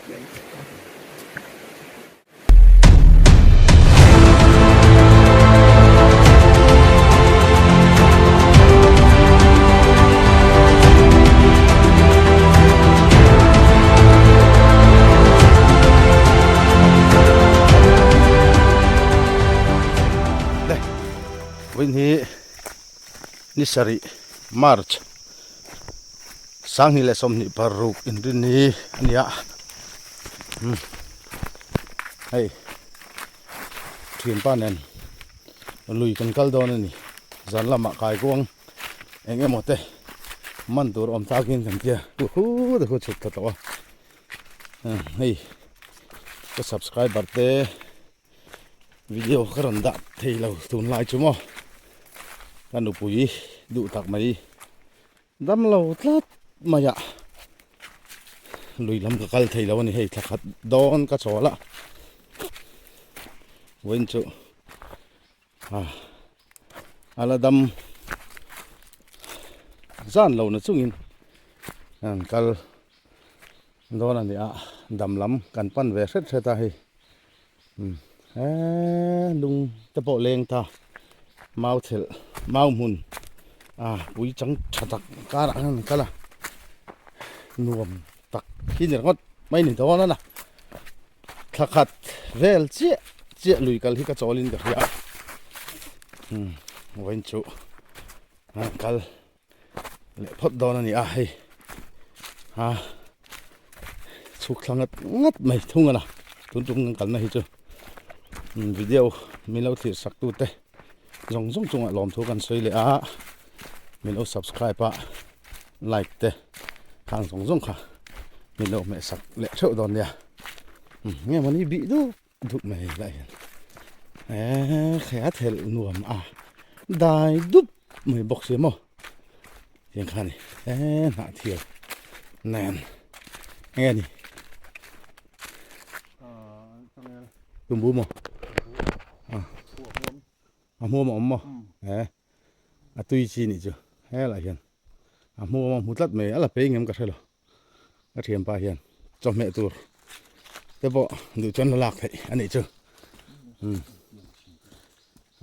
Vawiin hi ni sarih March sanghnih leh sawmhnih paruk inrinni a ni a hei thianpa nen lui kan kal dawn a ni zan lamah kaikuang eng emaw te man tur awm takin kan tia hu hu te khu chhuk ta tawh a hei ka subscriber te video ka rawn dah thei lo tunlai chu maw ka nupui duh tak mai. Damlo tlat mai a, lui lam ka kal thei lo a ni hei thla khat dawn ka chawl a, vawiin chu a la dam zan lo na chungin an kal dawn a ni a, dam lam kan pan ve hret hret a hei eee lung te pawh leng ta mau thelh mau hmun a pui chang tha tak karah hian an kal a nuam tak hi ni ringawt mai ni dawn a na thla khat vel chiah chiah lui kal hi ka chawl in ka hria a umm vawiin chu an kal leh phawt dawn a ni a hei a chhuk thla ngat ngat mai thung a na tun tum kan kalna hi chu video min lo thlir sak tu te zawng zawng chungah lawmthu kan sawi leh a min lo subscribe a like te khang zawng zawng kha min lo hmeh sak leh theuh dawn nia nge mawni bih dup dup mai lah hian eee khaia thelh nuam a dai dup mai bawk si maw tiang kha a ni eee hnah thial nen enge ni tumbu maw a hmuam a awm maw eee a tui chi nih chu helaiah hian a hmuam a hmu tlat mai a la pei ngem ka hre lo. Ka thianpa hian chawhmeh tur te pawh duh chuan la lak theih a nih chu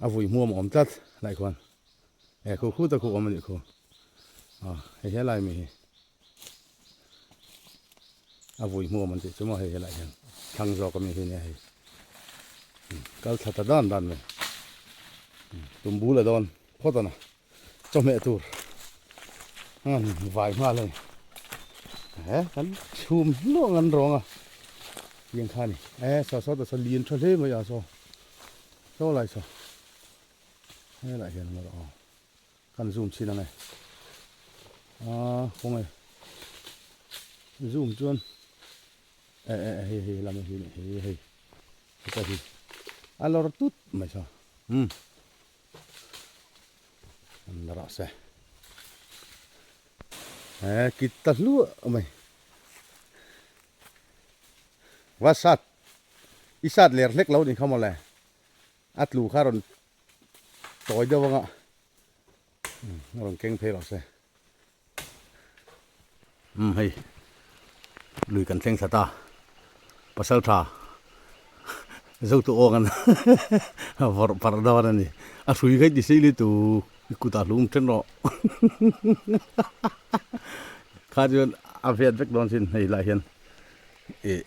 a vui hmuam a awm tlat lai khuan he khu khu te khu awm a nih khu aw hei helai mi hi a vui hmuam an tih chu maw hei helai hian thlang zawk ami hi nia hei kal thla ta dan dan mai tum bul a dawn phawt a na. Chawhmeh tur an vai nghal a ni he kan chhum hluang an rawng a tiang kha a ni e saw saw ta saw lian tha hle mai a saw saw lai saw helaiah hian a aw kan zoom chhin ang e a khawnge zoom chuan e e hei hei lam hi hei hei heta hi a lawr tut mai saw umm. An la rah se. He kit ta hluah mai. Va sat. I sat ler hlek lo ni kha mawle. A tlu kha rawn tawi deuh anga. A rawn keng phei rawh se. Umm hei lui kan thleng thla ta pasal tha zo tu awng an vawrh parh dawn a ni a hrui kha i ti sei lutuk i kutah hlum then rawh kha chuan a vet vek dawn sin hei lah hian ih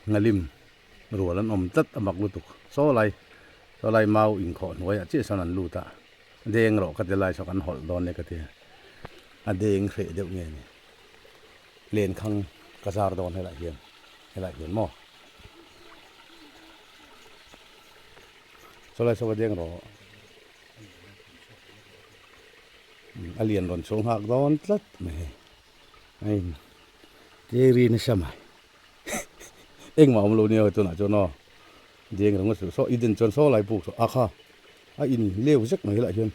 ngalim rual an awm tlat a mak lutuk saw lai saw lai mau inkhawh hnuaiah chiah sawn an lut a. Deng rawh ka ti lai saw kan hawlh dawn e ka ti. A deng hreh deuh nge ni. Lenkhang ka zar dawn helaiah hian, helaiah hian maw. Saw lai saw ka deng rawh. A lian rawn chhung nghak dawn tlat mai hei. Hei Jerry nasa mai. Engmah awm lo nia tunah chuan aw. Deng reng a hrilh saw i den chuan saw lai puk saw a kha a in leu zek mai lah hian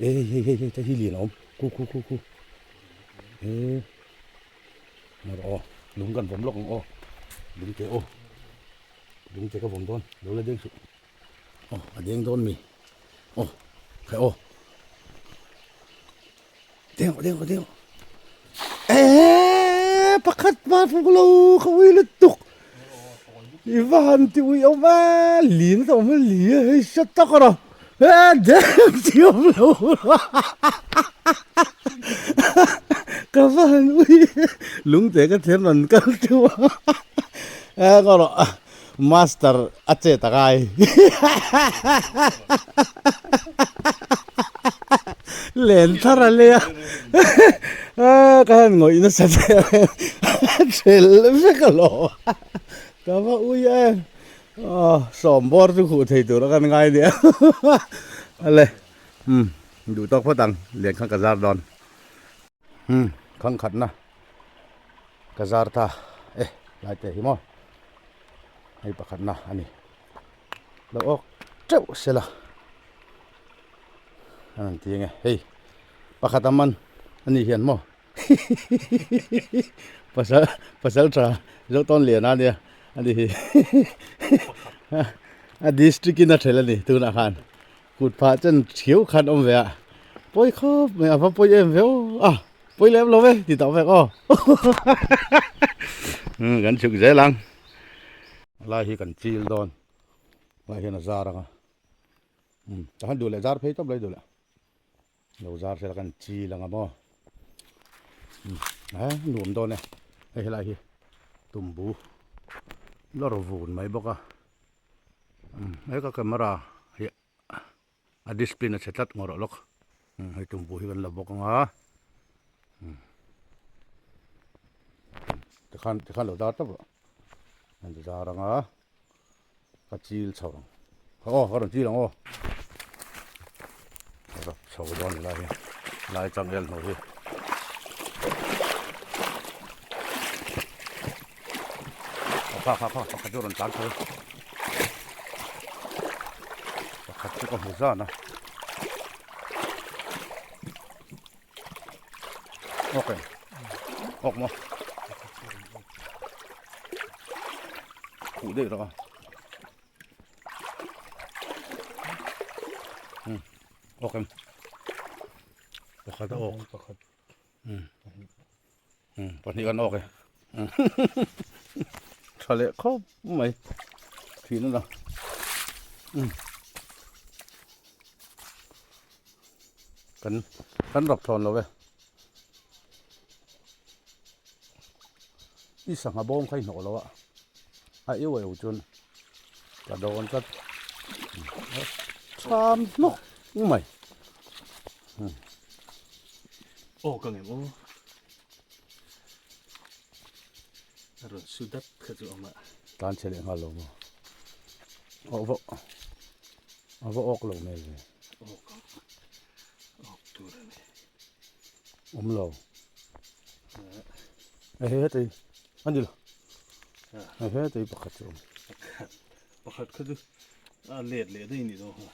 e hei hei hei hei hi lian a awm khu khu khu khu e mar aw lung kan vawm lawk ang aw lung te aw lung te ka vawm dawn lo la deng suh aw a deng dawn mi aw khai aw deng deng deng e. Pakhat hma fuk lo ka ui lutuk. I va han ti ui awm e, lin ka awm e li a hei hriat tak a rawh. E deng ti awm lo ka va han ui lungte ka thiam rawn kal teuh a e ngaw rawh master a chet a ngai len thar a lei a ka han ngawih nasa ṭhelh vek alawm ka va ui em. Aw sawm bawr chu khuh thei tur a kan ngai nia ale umm duh tawk phawt ang lian khan ka zar dawn umm khang khatna ka zar ta e lai te hi maw hei pakhatna a ni lo awk teuh sela a rawn ti ange hei pakhat a man a nih hian maw. Pasal pasal tha Zotawn lian a nia a ni hi a district in a ṭhelh a ni tunah khan kut phah chen thiau khan awm ve a pawi khawp mai a va pawi em ve aw a pawi lem lo ve ti tawh vek aw kan chhuk zel ang lai hi kan chil dawn lai hian a zar ang a tah khan duh leh zar phei tawp lai duh leh. Lo zar sela kan chil anga maw a nuam dawn e hei helai hi tumbu lawr vun mai bawk a he ka camera hi a display a chhe tlat ngawr lawk hei tumbu hi kan la bawk anga tikhan tikhan lo zar tawp rawh an zar anga ka chil chho ang aw ka rawn chil ang aw ka rap chho dawn lai hi lai changel hnu hi kha kha kha pakhat chu rawn tlan chho pakhat chu ka hmu zan a ok ok maw khuh daih rawh a ok em pakhat a awk pakhat pahnih kan awk e tha leh khawp mai thin a la Kan kan rap thawn lo e. I sangha bawm kha i hnawh lo a, a eu eu chuan ka dawn tlat. Tham hnawk mai. Aw ka ngem aw. A rawn su dat kha chu awm a. Tan chhe leh nghal lo maw. Aw va a va awk lo hmel ve. Awk awk tur a ni. Awm lo. Hei hei hetei a ni lo. Hei hetei pakhat chu awm. Pakhat kha chu a let leh daih ni dawn kha.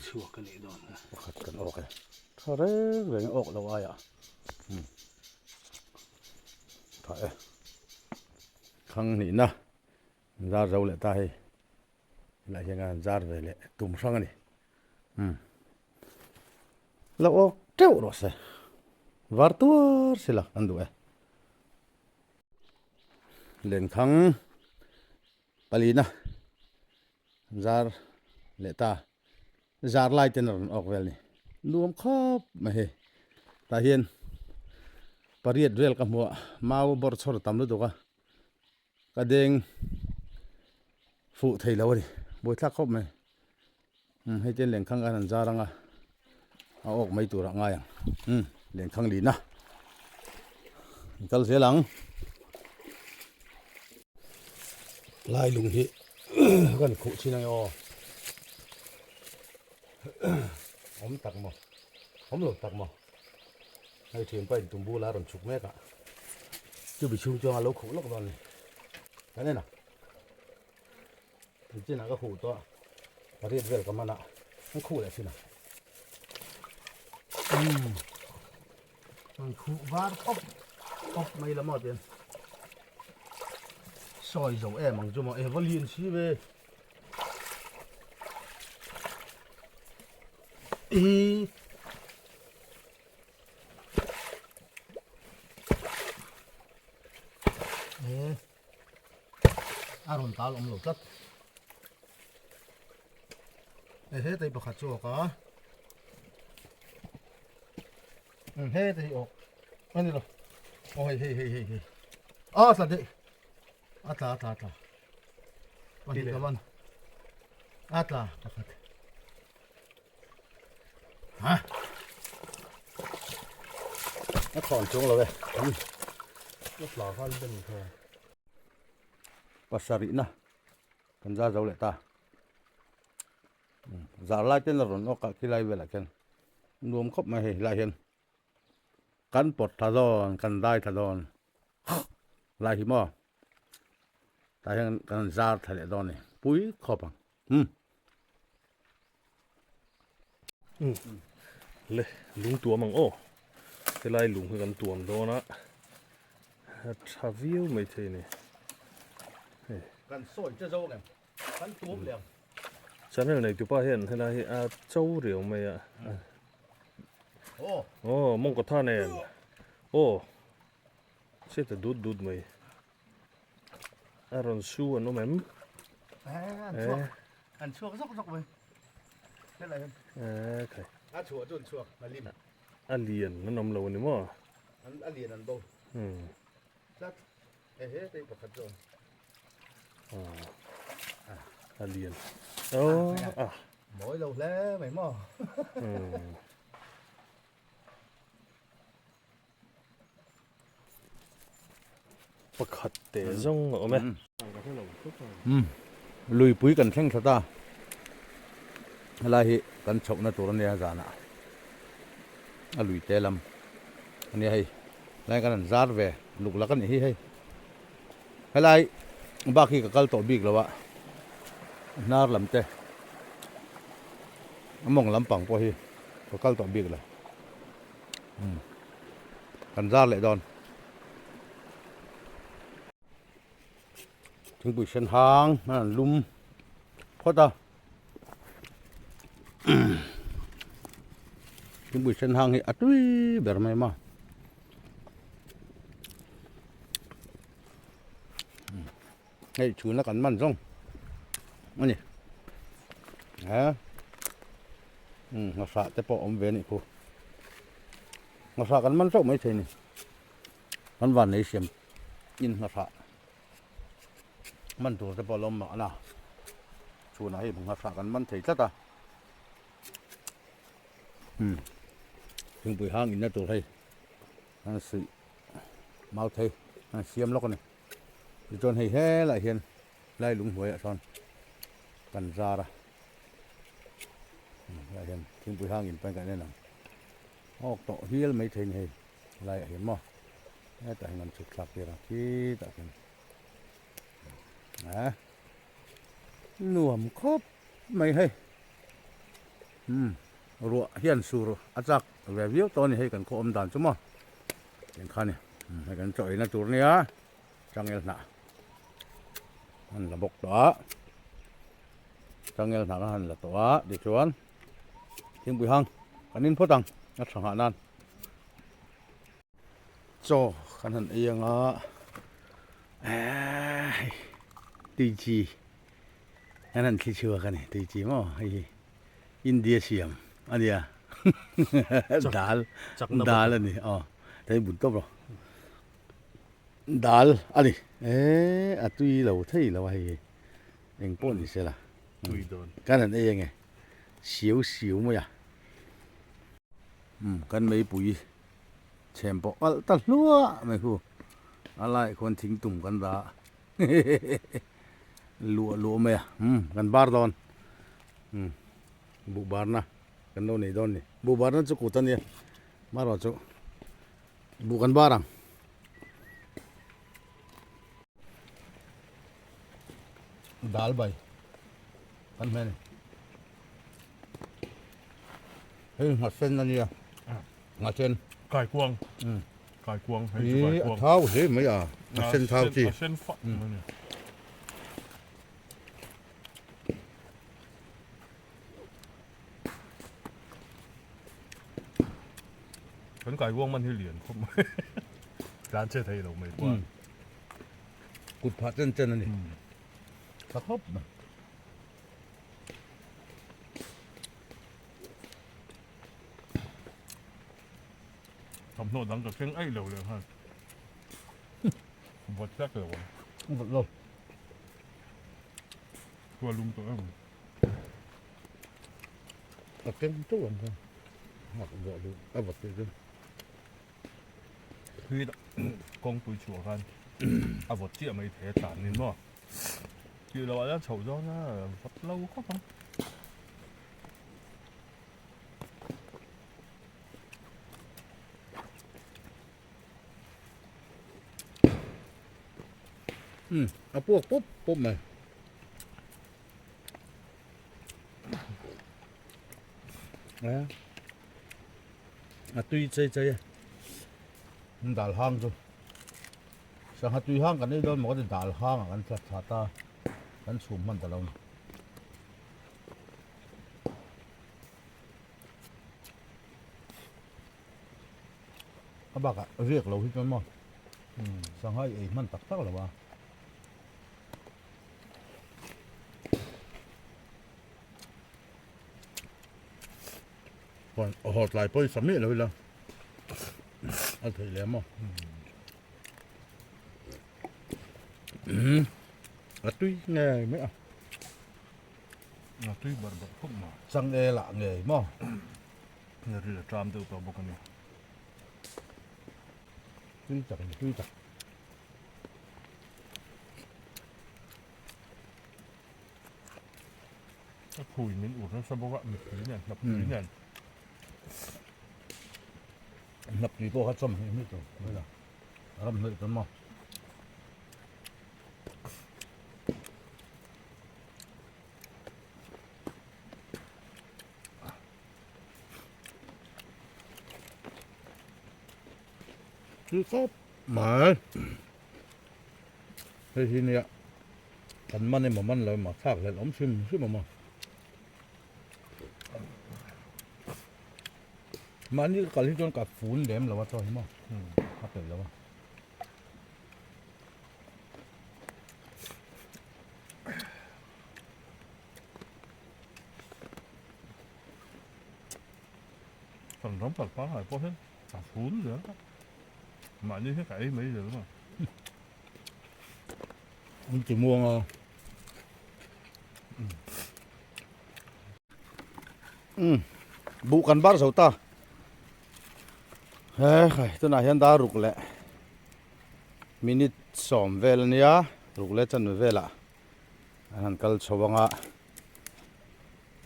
Chhuak a nih dawn kha. Pakhat kan awk e. Tha reng reng awk lo aiah. Tha e. Thlang hnihna zar zo leh ta hei. Helai hian an zar ve leh tum hrang a ni. Umm. Lo awk teuh rawh se. Var tuar sila kan duh e. Lenkhang palina zar leh ta. Zar lai ten a rawn awk vel a ni. Nuam khawp mai hei. Tah hian pariat vel ka hmu a, mau bawrh chhawr tam lutuk a. Ka deng fuh thei lo a ni buaithlak khawp mai umm hei ten lenkhang khan an zar ang a a awk mai tur ah ngai ang umm lenkhang lin a an kal zel ang lai lung hi kan khuh chin ang e aw awm tak maw awm lo tak maw. Hei thianpa in tum bula rawn chhuk mek a, chumi chhung chuan a lo khuh lawk dawn a ni. Kan en a, tun chinah ka khuh tawh a, pariat vel ka man a, an khuh leh thin a. Umm, an khuh var pawp pawp mai la maw tian sawi zo em ang chu maw, e va lian si ve. Ih. A rawn tal awm lo tlat. Hei hetei pakhat chu awk a. Hetei hi awk a ni lo. Aw hei hei hei hei hei. A tla daih. A tla a tla a tla. Pahnih ka ban. A tla pakhat. Ha? A thawn chung lo e. A tla khan ka ni kha. Pasarih na kan za zo leh ta. Zar lai ten a rawn awk a khilai velah khian nuam khawp mai hei helai hian kan pawt thla dawn kan dai thla dawn lai hi maw tah hian kan zar thla leh dawn a ni pui khawp ang umm. Le lung tuam ang aw helai lung hi kan tuam dawn a a tha viau mai thei a ni hei. Kan sawi che zo ang em kan tuam leh ang. Channel nei tupa hian helai hi a cho riau mai a aw mawngkaw tha nen aw chhiat ta dut dut mai. A rawn su an awm em? An chhuak. An chhuak zawk zawk mai. Helai hian. Eh khai. A chhuah chu an chhuak a lim. A lian an awm lo a ni maw? An a lian an bo. Tlat. Ehe tei pakhat chu. A lian. Oh ah. Mawi lo hle mai maw? Pakhat te zawng a awm e. Luipui kan thleng thla ta. Helai hi kan chhohna tur a nia zanah a lui te lam a nia hei. Helai kan han zar ve luk lak a nih hi hei. Helai bak hi ka kal tawh bik lo a, hnar lam te a mawng lampang pawh hi ka kal tawh bik lo. Kan zar leh dawn. Thingpui sen hang an han lum phawt a. Thingpui sen hang hi a tui ber mai ma. Hei chhuna kan man zawng a ni. He nghahrah te pawh awm ve a nih khu. Nghahrah kan man teuh mai thei a ni. Kan van nei siam in nghahrah man tur te pawh a lo awm mahna. Chhunah hei nghahrah kan man thei tlat a. Thingpui hang inna tur hei an suih mau thei an siam lawk a ni. Tichuan hei helaiah hian lai lung hnuaiah sawn kan zar a helaiah hian thingpui hang in pawn kan en ang awk tawh hial mai thei a ni hei laiah hian maw hetah hian an chhuk thlak tir a khitah khian eh nuam khawp mai hei umm ruah hian sur a chak ve viau tawh a ni hei kan khaw awm dan chu maw. Engkha ni hei kan chaw eina tur nia changel hnah han la bawk tawh a changel hnah han la tawh a tichuan thingpui hang kan in phawt ang a tha nghah nan chaw kan han ei anga ehh tui chi an han thli chhuak a ni tui chi maw hei hi. India siam a nia dal dal a ni aw hei bun tawp rawh dal a ni eh a tui lo thei lo a hei hi eng pawh ni se la kan han ei ange siau siau mai a umm kan meipui chhem pawh kalh ta hluah mai khu a laiah khuan thingtum kan dah luah luah mai a umm kan bar dawn. Umm buhbarna kan lo nei dawn a ni buhbarna chu kut a nia marawh chu buh kan bar ang. Dal bai kan hmel a ni hei nghasen a nia nghasen kaikuang kaikuang hei chu kaikuang a thau hle mai a nghasen thau chi a sen fah mai a ni. Kan kai vuang man hi lian khawp mai. Tlan che thei lo mai pawh. Kut phah chen chen a ni. Tha khawp mai. Thawmhnaw dang ka keng aih lo leh nghal. Vawt hlek lo ang. Vawt lo. Khua lum tawh em. A keng teuh ang kha. Hak vawh duh a vawt teh chu. Thui kawngpui chhuah khan a vawt chiah mai thei a tlan nin maw. Tih loh ah hian chhoh dawn a vawt lo khawp ang. Um a puak pawp pawp mai. A tui chei chei a dal hang chu sangha tui hang kan ei dawn maw ka ti dal hang ah kan tla thla ta kan chhum hman ta lo ni. A bakah riak lo hi chuan maw sangha i ei hman tak tak lo a. Haw tlai pawh i sa miah lo ila a theih leh maw a tui ngei mai a a tui bar bar khawp mai changel ah ngei maw ril a tram deuh tawh bawk a ni tui tak tui tak. A phui min ur nasa bawk a mipui nen hnap tui nen. Hnap tui pawh kha chawm hnih hnih tur mai la ram hnaih chuan maw. Tui khawp mai. Hei hi nia kan man emaw man lo emaw thlak hlelh awm hrim hrim awm a. Mahni ka kal hi chuan ka fun lem lo a chaw hi maw ka peih lo a. Kan ram kal pangngai pawh hian a fun zel a. Mahni hi ka ei mai zel a. An ti muang a. Um buh kan bar zo ta. He khai tunah hian dar ruk leh minute sawm vel ania ruk leh chanve velah an han kal chho ang a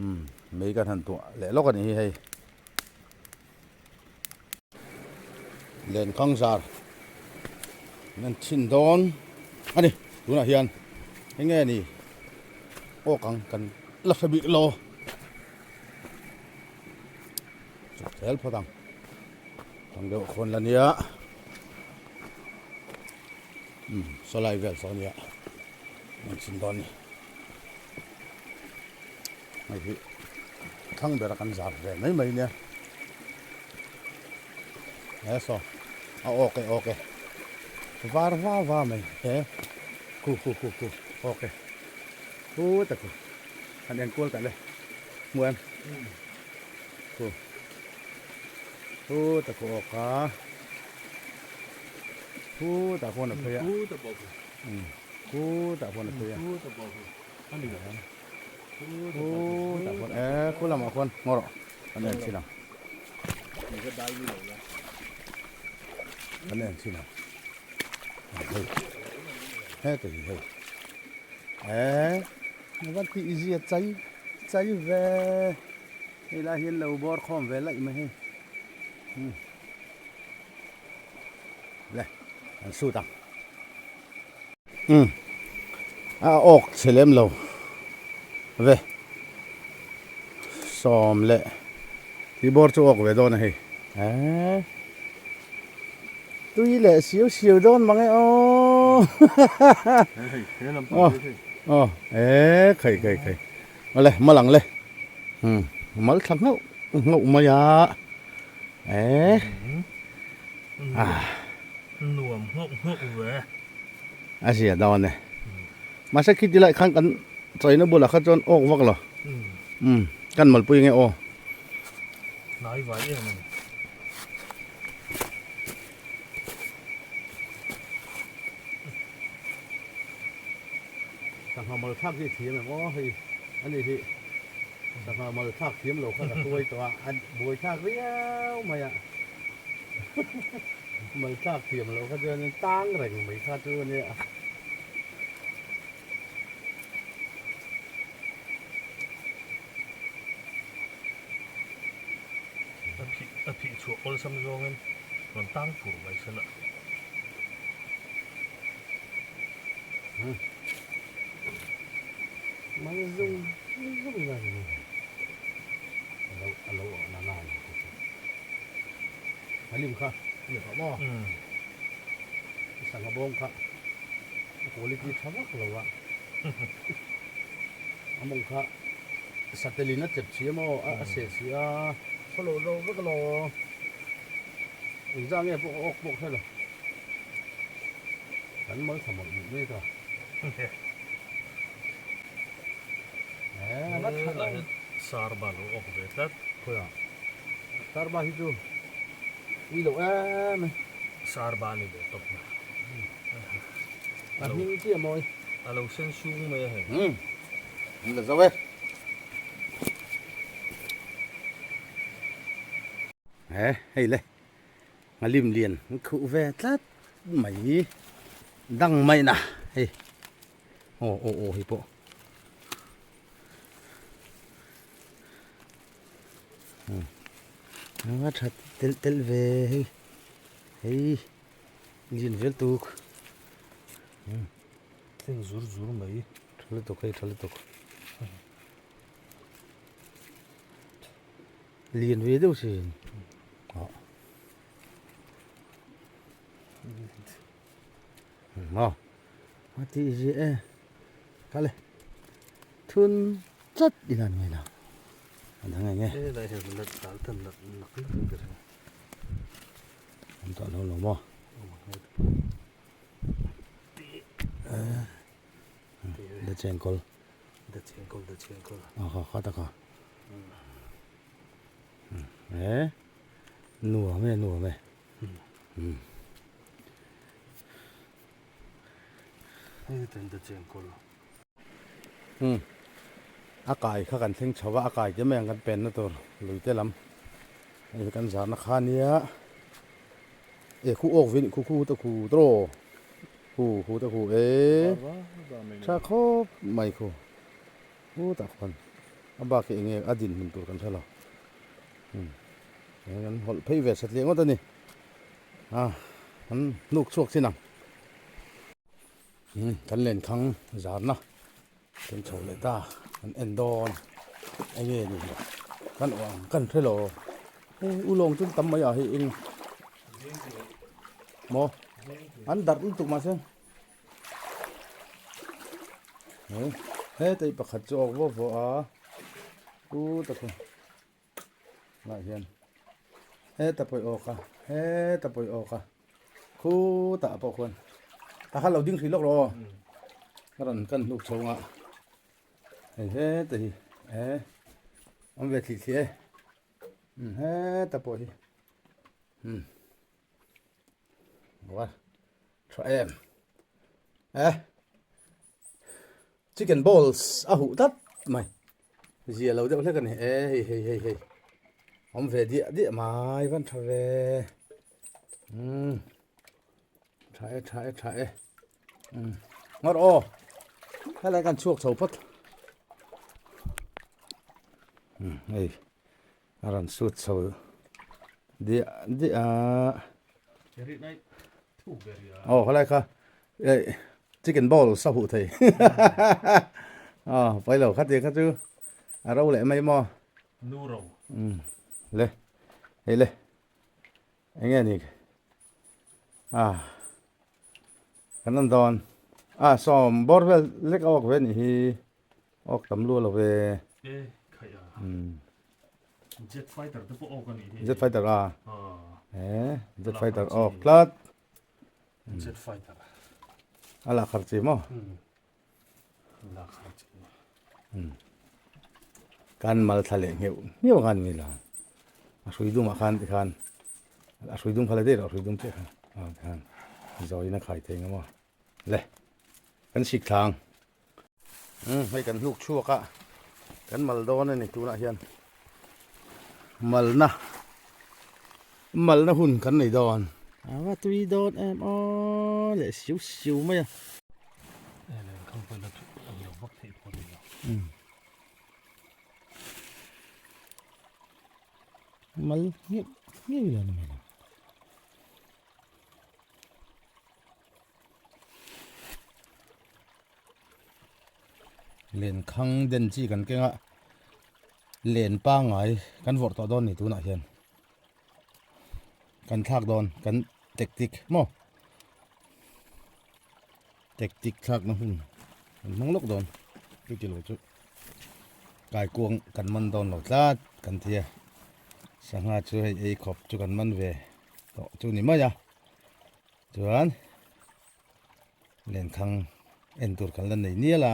um mei kan han tuah leh lawk a nih hi hei. Lenkhang zar an chhin dawn a ni tunah hian eng nge ni awk ang kan la hre bik lo chuk zel phawt ang tang deuh khawn la nia umm saw lai vel saw nia an chhin dawn a ni hei hi thlang bera kan zar ve mai mai nia he saw a awk e awk e var va va mai he khu khu khu khu awk e khu ta khu han en kual ta le hmu em khu khu ta khu awk a khu ta khuan a phei a khu ta khuan a phei a. Khu tah khuan e khu lamah khuan ngaw rawh kan en chhin ang kan en chhin ang hei heta hi hei e van tih zia chai chai ve hei lai hian lo bawr khawm ve laih mai hei le an sut ang. Umm a awk chhe lem lo ve sawm leh tih bawr chu awk ve dawn a hei eee tui leh siau siau dawn mang e aww aw aw eee khai khai khai awle mal ang le umm mal thla nghauh nghauh mai a eee ah. Nuam nghauh nghauh ve. A zia dawn e. Mahse khiti lai khan kan chaina bulah kha chuan awk vak lo. Um kan malpui nge aw. Hnai vai em a ni. Sangha mal thlak hi thiam em aw hei ani hi sangha mal thlak thiam lo kha ka hruai tawh a a buai thlak riau mai a mal thlak thiam lo kha chuan tang reng mai kha chu a nia. A phih a phih chhuah awlsam zawngin rawn tang fur mai se la. Mal zung zung la ni alo alo awh na na ni te chu halim kha ni tawh maw sangha bawm kha a quality tha vak lo a a mawng kha satelin a chep si a maw a seh si a thaw lo lo vek lo engzah nge pawh ka awk pawh hre lo. Kan mal tha mawlh mawlh mai ta. Helai hian Sarba lo awk ve tlat. Khawiah Sarba hi chu ui loh em e. Sarba a ni ve tawp na. A hming chiah mawi. A lo sen sung mai a hei. An la zo e. He hei le. Ngalim lian an khuh ve tlat mai dang mai na hei aw aw aw hei pawh a tha telh telh ve hei hei lian vel tuk thleng zur zur mai tha lutuk hei tha lutuk lian ve deuh sin maw a tih zia e kale thun chat ila ni la a dang eng e an tawh lo lo maw da chengkawl da chengkawl da chengkawl a kha kha ta kha e nuam e nuam e um a kai kha kan thleng chho a a kai te mai ang kan pen na tur lui te lam hei kan zarna kha ania e khu awk ve a nih khu khu ta khu tawh khu khu ta khu e tha khawp mai khu. Hutah khuan a bak hi enge a din hmun tur kan hre lo umm kan hawlh phei ve satliah ngawt a ni a kan hnuk chhuak thin ang umm kan lenkhang zarna kan chho leh ta kan en dawn enge ni kan awh ang kan hre lo hei ulawng chu tam mai ah hei eng maw an darh lutuk mahse. Hetei pakhat chu a awk vawk vawk a u takhu lah hian heta pawih awk a heta pawih awk a khutah pawh khuan tah khan lo ding hrih lawk rawh aw ka rawn kan hnuk chhung a hei heta hi e awm ve thlih thlih e heta pawh hi umm. Tha em eh chicken balls a huh tlat mai zia lo deuh hlek a ni e hei hei hei hei awm ve diah diah mai van tha ve umm tha e tha e tha e umm ngawr aw helai kan chhuak chho phawt umm hei. A rawn sut chho diah diah a. Aw helai kha eh chicken balls a huh thei aw pailo kha ti kha chu a ro leh mai maw. Nu ro. Um le hei le enge ni ah kan an dawn ah sawm bawr vel lek a awk ve nih hi. Awk tam luah lo ve. E khaih a. Jet fighter te pawh awk a nih hi. Jet fighter a. E jet fighter awk tlat. Jet fighter. A la khar chi maw? Kan mal thla leh ngheuh ngheuh ang a ni la a hrui dumah khan tikhan a hrui dum kha la daih rawh a hrui dum chiah kha aw tikhan zawiin a khai thei ang emaw le kan sik thla ang umm hei kan hnuk chhuak a kan mal dawn a ni tunah hian malna malna hun kan nei dawn a va tui dawn em aw leh siu siu mai a. Mal ngeuh ngeuh ila ni mai lo. Lenkhang den chi kan keng a, len pangngai kan vawrh tawh dawn ni tunah hian. Kan thlak dawn, kan tactic maw? Tactic thlakna hun kan hmang lawk dawn chu ti lo chu kaikuang kan man dawn lo tlat kan ti a sangha chu hei ei khawp chu kan man ve tawh chu ni mai a chuan lenkhang en tur kan la nei nial a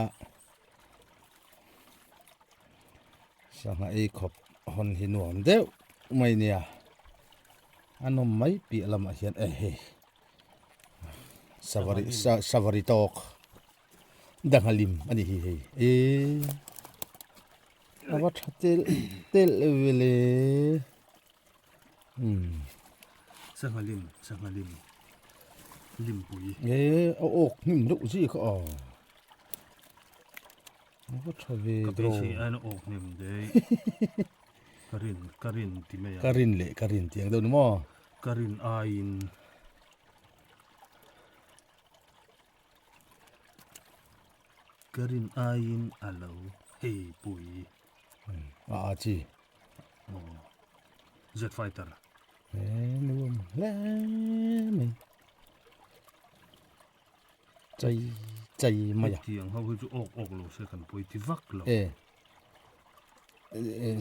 sangha ei khawp hawn hi nuam deuh mai nia a nawm mai piah lamah hian eh hei. Savari savari tawk danghalim a ni hi hei e a va tha tel tel vele um sanghalim sanghalim limpui e a awk hnim deuh zia kha a a va tha ve ka beisei aiin a awk hnim daih ka rin ka rin ti mai a ka rin leh ka rin tih ang deuh ni maw. Ka rin aiin ka rin aiin a lo hei pui. A a chi. Aw Z fighter. He nuam hle mai. Chai chai mai a. Hetiang ho hi chu awk awk lo se kan pawi ti vak lo. E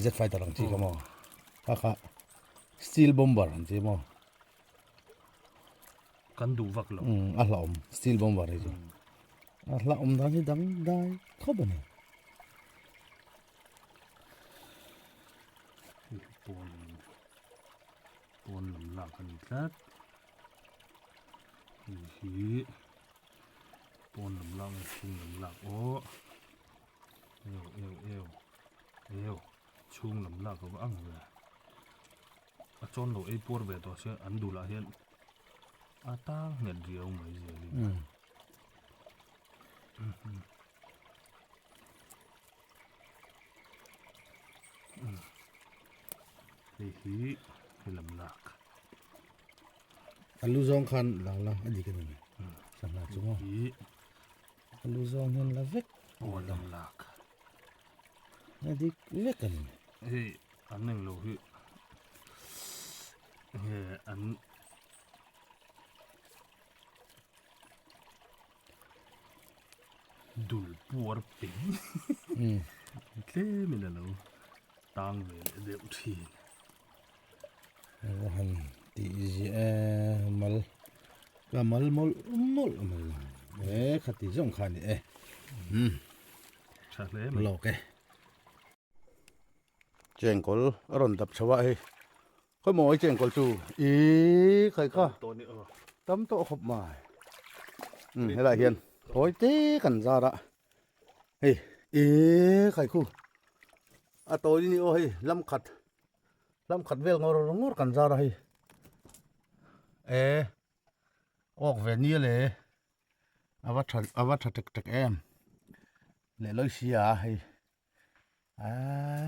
Z fighter ang chi kha maw. Kha kha steel bomber an ti maw. Kan duh vak lo. Um a hlauhawm steel bomber hi chu. A hlauhawm dan hi dang dai khawp a ni. Pawn pawn lam lak a ni tlat. Hei hi pawn lam lak nge chhung lam lak aw eu eu eu eu chhung lam lak a va ang ve a chawn lo ei puar ve tawh se an dulah hian a tang nghet riau mai zel in hei hi he lam lak. A lu zawng khan la la a dik a ni sangha chu maw a lu zawng hian la vek aw lam lak a dik vek a ni hei an eng lo hi nge an dul puar peng tlem in a lo tang ve leh deuh thin. A han tih ziah e mal ka mal mawlh mawlh mai e khati zawng kha a ni e umm tha hle mai lawk e chengkawl a rawn dap chho a hei khawimaw i chengkawl chu ih khai kha tam tawh khawp mai umm helaiah hian thawi te kan zar a hei ih khai khu a tawi ni aw hei lam khat. Lam khat vel ngawr ngawr kan zar a hei e awk ve nia le a va tha a va tha tek tek em leh lawi sia a hei aaa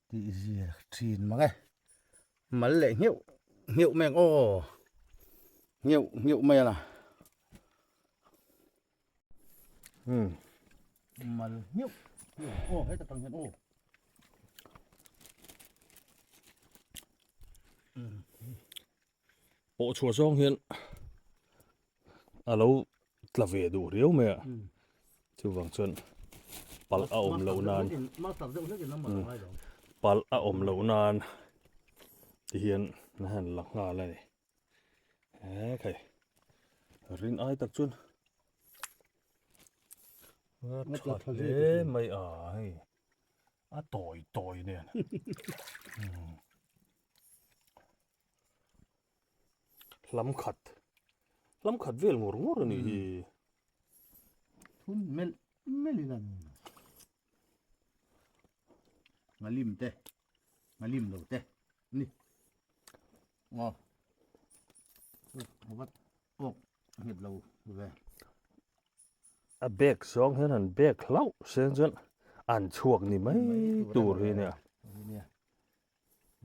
tih zir thin mang e mal leh ngheuh ngheuh mai ang aw ngheuh ngheuh mai a la mal ngheuh ngheuh aw heta tang hian aw. Pawh chhuah zawng hian a lo tla ve duh riau mai a chuvang chuan palh a awm loh nan palh a awm loh nan ti hian a han la nghal a ni he khai rin ai tak chuan. A tha hle mai a hei a tawi tawi nen hlam khat hlam khat vel ngawr ngawr a nih hi. Thun melh melh ila ni. Ngalim te ngalim lo te ni aw vat awk nghet lo ve. A bag zawng hian an bag hlauh seng chuan an chhuak ni mai tur hi nia.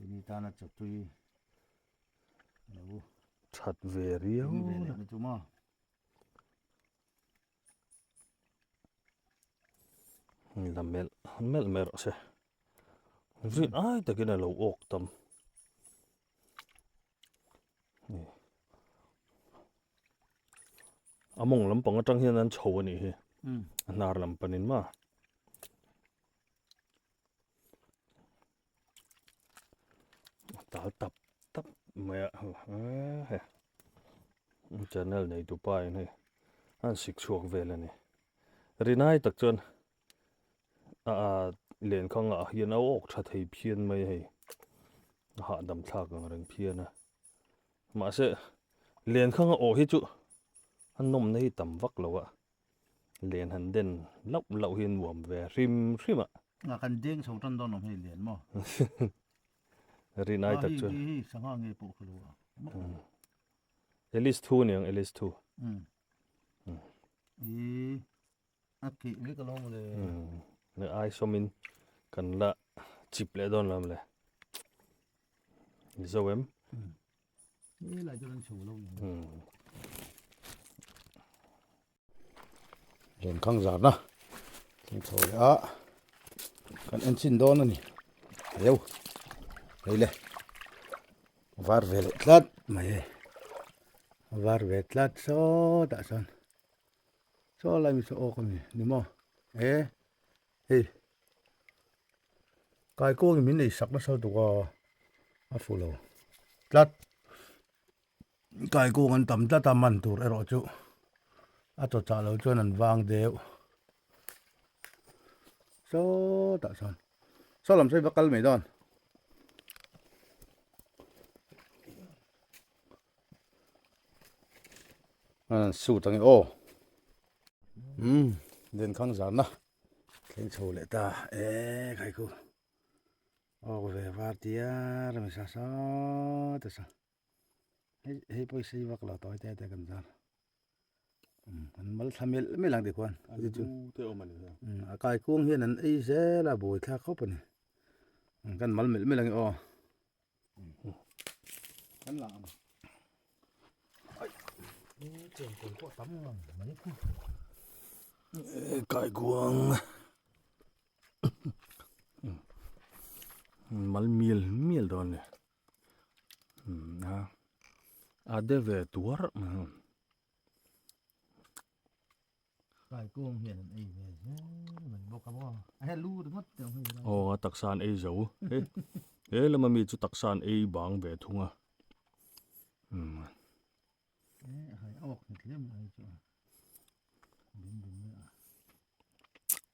Ini tana chawtui lo that ve riau ve leh na chu maw. La melh melh mai rawh se. Rin ai takin a lo awk tam. A mawng lampang atang hian an chho a nih hi. A hnar lam panin ma. A tal tap tap mai a he channel nei tu pa in hei an sik chhuak vel a ni rinai tak chuan a lenkhang ah hian a awk tha thei phian mai a hei a hahdam thlak ang reng phian a mahse lenkhang a awh hi chu a nawmna hi tam vak lo a. Len han den lauh lauh hi a nuam ve hrim hrim a. A kan deng chho tan dawn awm hei len maw? Rin ai tak chuan. Hei hi sangha nge pawh ka lo a. Alice thu aniang Alice thu. I a keh vek alawm le. Le ai sawmin kan la chip leh dawn lam le. Ni zo em? He lai chuan an chho lo ni. Lenkhang zarna thleng chho leh a kan en chin dawn a ni heu hei le var ve leh tlat mai hei var ve tlat sawtah sawn saw lai mi saw awk a ni ni maw e hei Kaikuangin min ei sak nasa lutuk a a fuh lo tlat kaikuang an tam tlat a man tur erawh chu a chaw chah lo chuan an vang deuh sawtah sawn saw lam saw hi va kal mai dawn. An suit ang e aw umm lenkhang zarna. Thleng chho leh ta e khai khu awk ve var tiar a mi sa sa te sa hei hei pawh hi sei vak lo tawi te te kan zar an mal thla melh melh ang tikhuan a kaikung hian an ei zel a buai thlak khawp a ni kan mal melh melh ang e aw. Kan la ang. Ai. Chen kawi pawh tam ngang mai khu. Kai kuang. Mal mial mial dawn ni. A a de ve tuar. Kaikung hian an ei ve zel mai bawk a maw. A he lu ringawt te ang hei. Aw a taksa an ei zo. He he lama mi chu taksa an ei bang ve thung a. Umm. E hai awk ni tlem mai chu. Bim bim mai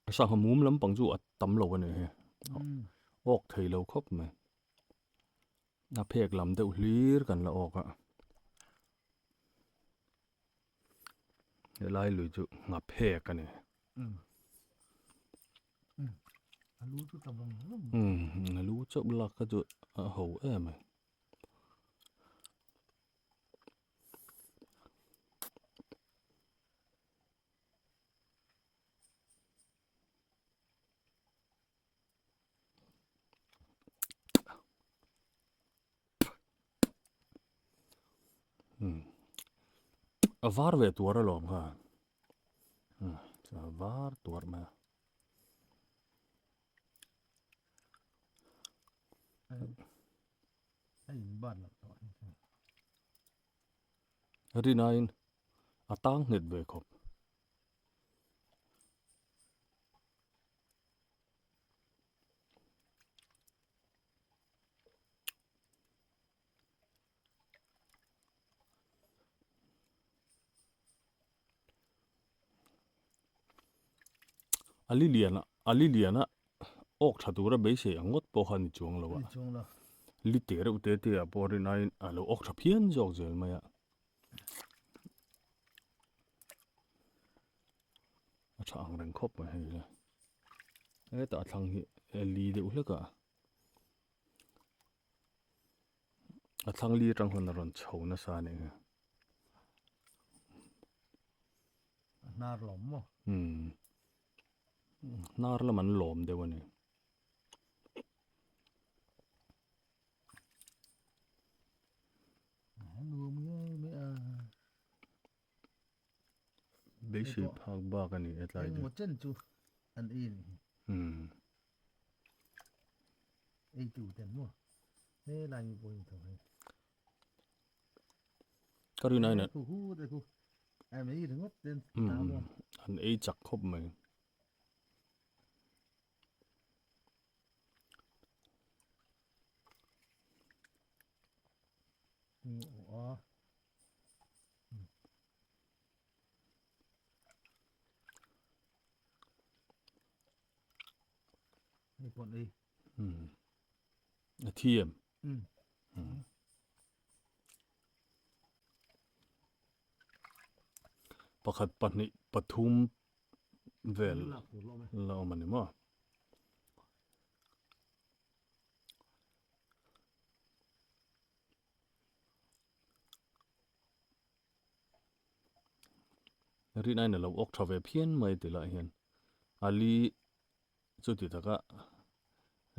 a. Sangha mum lampang chu a tam lo a ni he. Awk thei lo khawp mai. A phek lam deuh hlir kan la awk a. Helai lui chu nghaphek a ni. A lu chauh lak kha chu a ho em a ni. A var ve tuar alawm kha a var tuar mai a. Rinain a tang nghet ve khawp. A li lian a, a li lian a awk tha tura beisei ang ngawt pawh kha a ni chuang lo a. Li te reuh te te ah pawh rin aiin a lo awk tha phian zawk zel mai a. A tha ang reng khawp mai hei le. Hetah a thlang hi li deuh hlek a. A thlang li atang huan a rawn chho nasa a nih hi. A hnar lawm maw? Umm. Hnar lam an lawm deuh a ni. Nuam ngei mai a. Beisei phak bak a ni e tlai chu. Engmaw chen chu an ei a nih hi. Umm. Ei tu ten maw? He lai mi pawh hi tho hei. Ka rin aina. Khu hu te khu. Ai mai ringawt ten. Umm. An ei chak khawp mai. Aw. Hei pawh nei. Hmm. A thi em? Hmm. Hmm. Pakhat pahnih pathum vel la awm ani maw? Rin aiin a lo awk tha ve phian mai ti lah hian a li chuti taka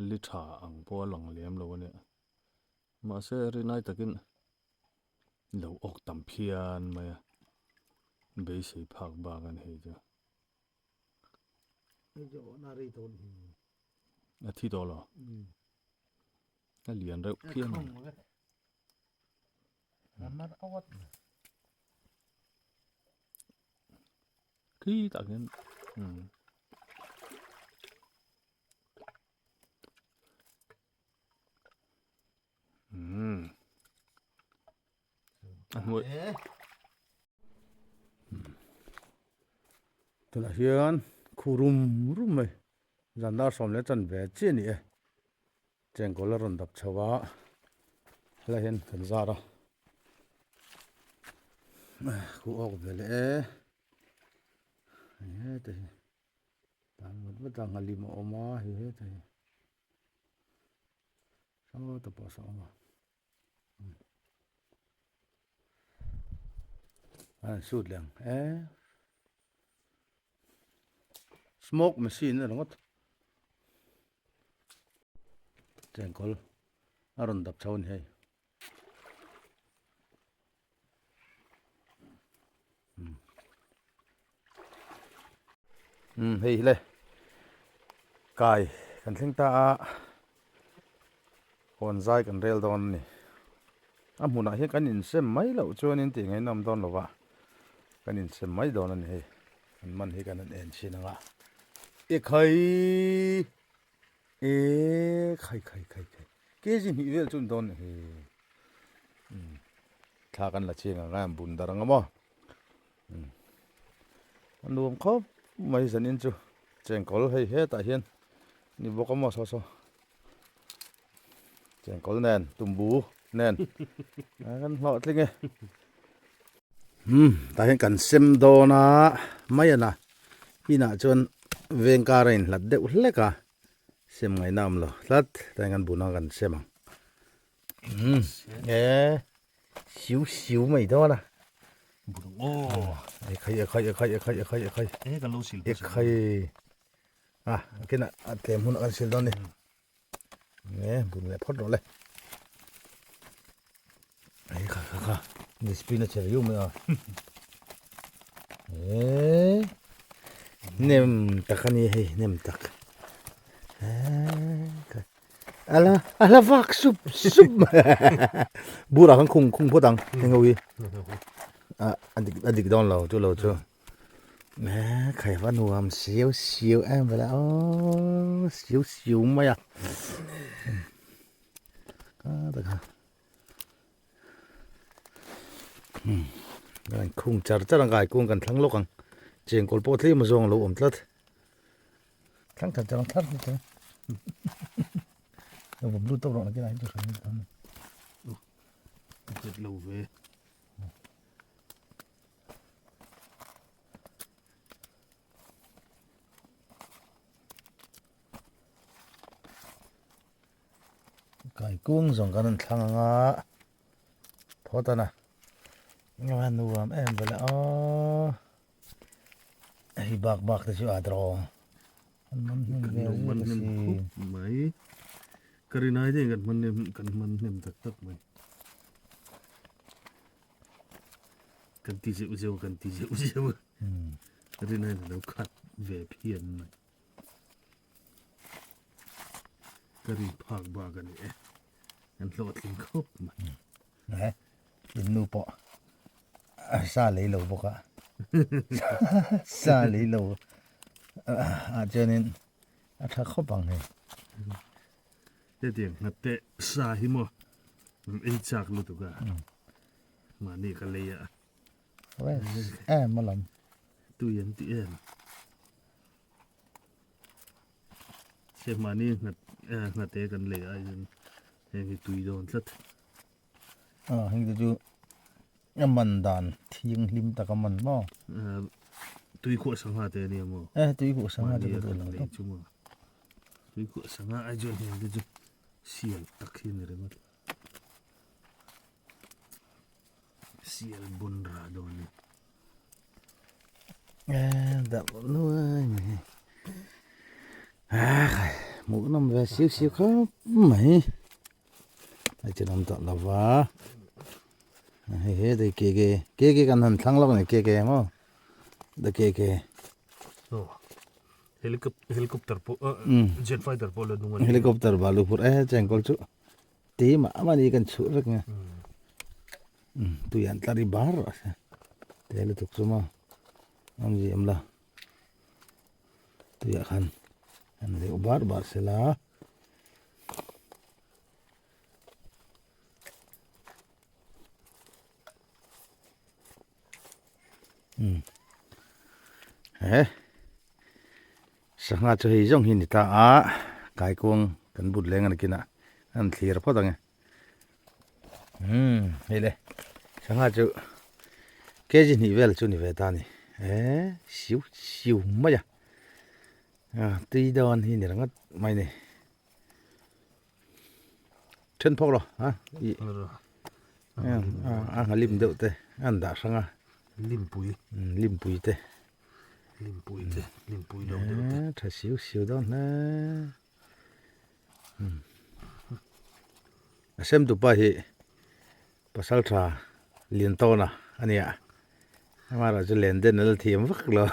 li tha ang pawh a lang lem lo a nia mahse rin ai takin lo awk tam phian mai a beisei phak bak a ni hei chu. A thi tawh lo. A lian reuh phian a ni. Khi tah khian umm. Umm. A hnuai. Tunah hian khu rum rum mai zan dar sawm leh chanve chiah a ni e. Chengkawl a rawn dap chho a, helai hian kan zar a, khuh awk ve leh e, hei heta hi tan vat vat a nghalim a awm a hei heta hi sawta pawh saw a awm a a sut leh ang e smoke machine a ni ringawt. Chengkawl a rawn dap chho a ni hei umm hei hi le kai kan thleng ta a hawn zai kan rel dawn a ni a hmunah hian kan insem mai loh chuanin tih ngaih nawm dawn lo va kan insem mai dawn a ni hei kan man hi kan han en chhin ang a ekhai. E khai khai khai khai kg hnih vel chu an dawn he umm thla kan la cheng ang a an bun dar ang a maw umm a nuam khawp mai zanin chu chengkawl hei hetah hian ni bawk a maw saw saw chengkawl nen tumbu nen a kan hlawh tling e umm tah hian kan sem dawn a mai a na inah chuan veng kar a inhlat deuh hlek a sem ngaihna awm lo tlat tlai kan bun a kan sem ang umm e siu siu mai dawn a e khai e khai e khai e khai e khai e khai e kan lo sil e khai a kina a tlem hun kan sil dawn ni e bun leh phawt rawh le Ei kha kha kha ni spin a che riu mai a e nem tak ani hei nem tak ala ala vak sup sup bura kan khung khung phawt ang heng ho hi a adik adik dawn lo chu lo chu e khai va nuam siau siau em vela aw siau siau mai a kha takha Kan khung char char ang kai kung kan thlang lawk ang chengkawl pawh tlem a zawng a lo awm tlat. Thlang khat chuang thlar ni chuang. Lo vawm lut tawp rawh nakin ah hi chu hran ni chuang. Zet lo ve. Kai kung zawng kan rawn thlang anga phawt a na. Nga nuam em vele aw. Hei bak bak te chu a draw an man hnem Kan ve lo man zet hnem asin. khup mai. Ka rin ai deuhin kan man hnem kan man hnem tak tak mai. Kan ti zeuh zeuh a kan ti zeuh zeuh a. Ka rin aiin a lo khat ve phian mai. Ka rin phak bak a ni e. Kan hlawhtling khawp mai. He in nu pawh sa lei lo bawk a sa lei lo ah chuanin a tha khawp ang hei. Hetiang nghat te sa hi maw ei chak lutuk a mahni ka lei a. Fresh em alawm. Tui an ti em. Che mahni nghat nghate kan lei ai chuan heng hi tui dawn tlat. A heng te chu a man dan thianghlim tak a man maw. Tui khuah sangha te ania maw. E tui khuah sangha te ka duh lo tawp. Tui khuah sangha ai chuan heng te chu sial tak hi a ni ringawt. Sial bun rah dawn ni. Dah nuai mai. Ah, hmuh nawm ve siu siu khawp mai. Hei chu awm tawh lo va. Hei he dei ke ke ke ke kan han thlang lawk a ni ke ke maw the ke ke. Oh. Helicopter pawh jet fighter pawh la nung a ni. Helicopter balu phur e chengkawl chu. Ti mah mah ni kan chhuh vek nge tui an tla ri bar rawh se te lutuk chu maw awm zia awm lo tuiah khan an deuh bar bar sela he Sangha chu hei zawng hi a ni ta a, kaikuang kan but leng a ni kinah an thlir phawt ang e. Umm hei le sangha chu kg hnih vel chu ni ve ta a ni e siu siu mai a, tui dawn hi ni ringawt mai a ni. Then phawk lo ha i a lim deuh te an dah hrang a limpui limpui te limpui te limpui lo deuh te tha siu siu dawn hle a sem tupa hi pasal tha lian tawn a ania amaherawh chu len den a la thiam vak lo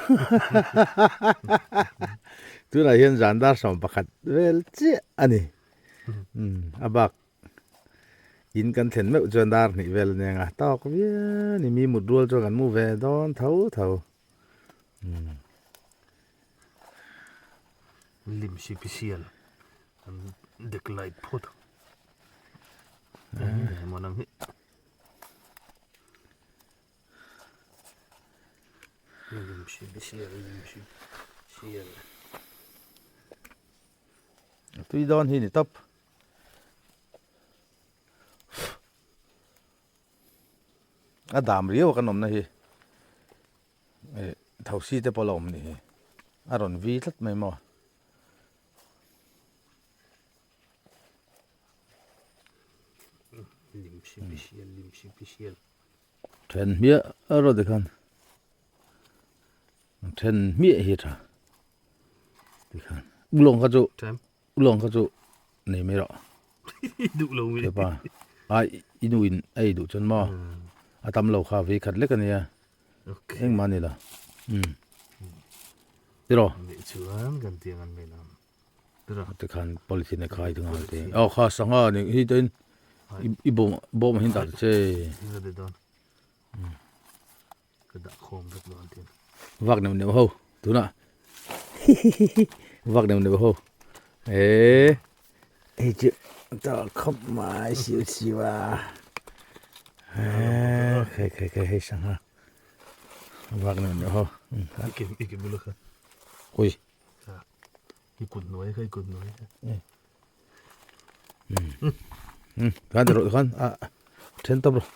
tunah hian zan dar 11 vel chiah a ni a bak in kan thlen meuh chuan dar hnih vel a nia tawk viau a ni mi mut rual chuan kan mu ve dawn tho tho. Lim sipisial an dek light phawt ang eng emaw nang hi. Lim sipisial lim sipisial. Tui dawn hi ni tawp. A dam riau a kan awmna hi eh thosi te pawh a la awm ni hi a rawn vi tlat mai maw. Then hmiah a rawt tikhan then hmiah hi a tha tikhan ulawng kha chu ulawng kha chu nei mai rawh duh lo mi pa a i nu in a ei duh chuan maw a tam lo kha vei khat lek ania engmah ni lo tiraw chuan kan tiang an nei lam tikhan polythene a khai thung te aw kha sangha ni hi te in i bawm bawm ah hian dah ta che ka dah khawm vek dawn tin vak neuh neuh ho tunah vak neuh neuh ho eh hei chu ta khawp mai siu siu a eh khai khai khai hei sangha vak neuh neuh ho ike ike bula kha ui. I kut hnuai kha i kut hnuai kha. Khan ti rawh khan a then tawp rawh.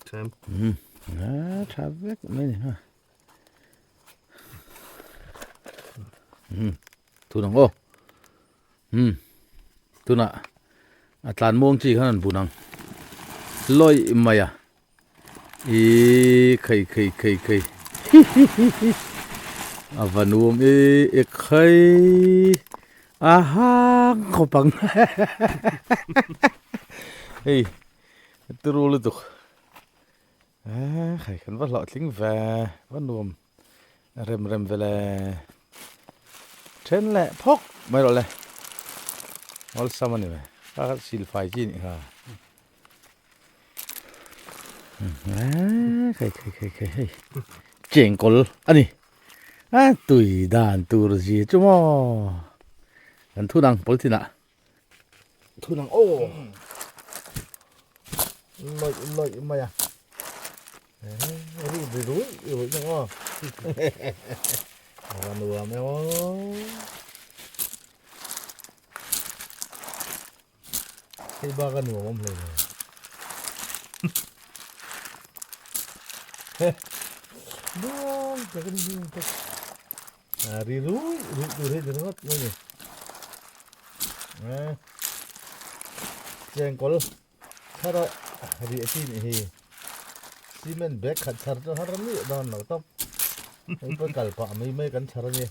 Then. A tha vek mai ni ha. Tun ang aw. Tunah a tlan muang chi khan an bun ang. Lawih mai a. Ihh khei khei khei khei hihihihi a va nuam e e khai a hang khawp ang hei turu lutuk ah khai kan va hlawhtling ve va nuam rem rem ve le then leh phawk mai rawh le awlsam a ni mai kha kha silfai chi a nih kha. Khai khai khai khai hei chengkawl a ni a tui dan tur zia chu maw kan thu dang polythene ah thu dang aw lawih lawih mai a ri ri rui rui chu maw a va nuam em aw. Hei bak a nuam awm hle mai. Nuam tak a ni nuam tak. A ri rui rui tur hi ni ringawt mai ni. Chengkawl thar a ri a chi nih hi. Cement bag khat chhar chu har mi dawn lo tawp. Hei pawh kal pah mai mai kan chhar a ni.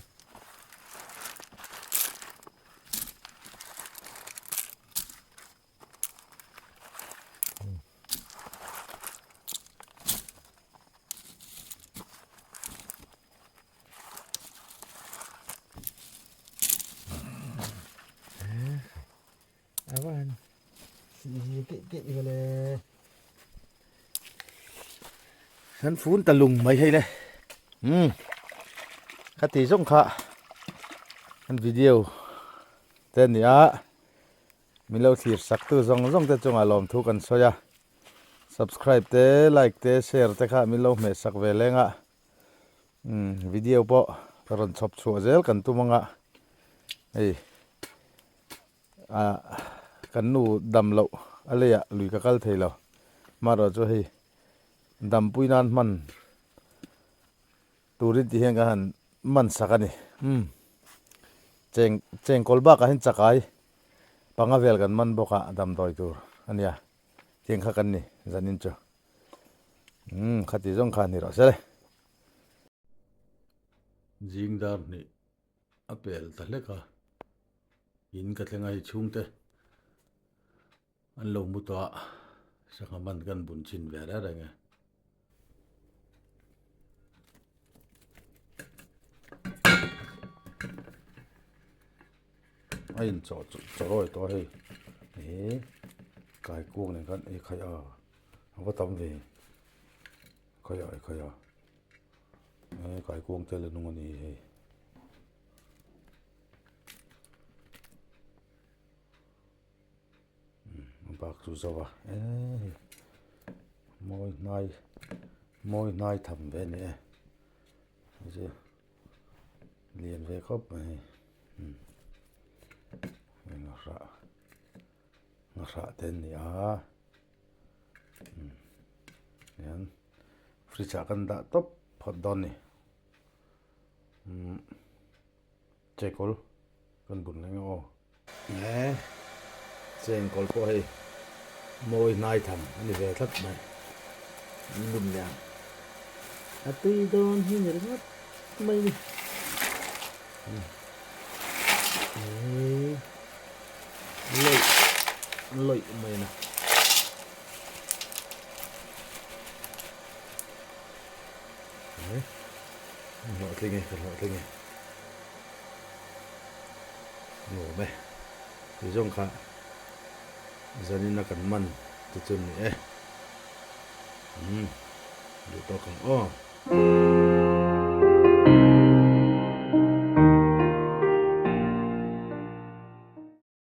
Kan fun ta lung mai hei le umm khati zawng kha kan video te a ni a min lo thlir sak tu zawng zawng te chungah lawmthu kan sawi a subscribe te like te share te kha min lo hmeh sak ve leng a umm video pawh rawn chhawp chhuah zel kan tum anga hei. Ah kan nu dam loh a leiah lui ka kal thei lo marawh chu hei dampui nan hman turin tih hian ka han man sak a ni umm cheng chengkawl bakah hian chakai panga vel kan man bawk a damdawi tur a nia tiang kha kan ni zanin chu umm khati zawng kha ni rawh se le. Zing dar hnih a pel ta hlek a in ka thleng a hei chhungte an lo mu tawh a sangha man kan bun chhin ve reng reng e. A in chaw chaw rawi tawh a hei eh kaikuang nen khan ei khaih a a va tam ve khaih a khaih a. He kaikuang tel a nung a ni hei. A bak chu zo a eh mawi hnai mawi hnai tham ve a ni e hei chu lian ve khawp mai hei hei nghahrah nghahrah te an ni a hian. Fridge ah kan dah tawp phawt dawn ni umm chekawl kan bun reng aw. He chengkawl pawh hei mawi hnai tham a ni ve tlat mai an bun leh ang a tui dawn hi ni ringawt mai ni lawih lawih mai na. Hlawhtling e, ka hlawhtling e. Nuam e. Ti zawng kha zanin a kan man te chu ni e. Umm, duh tawk ang aw.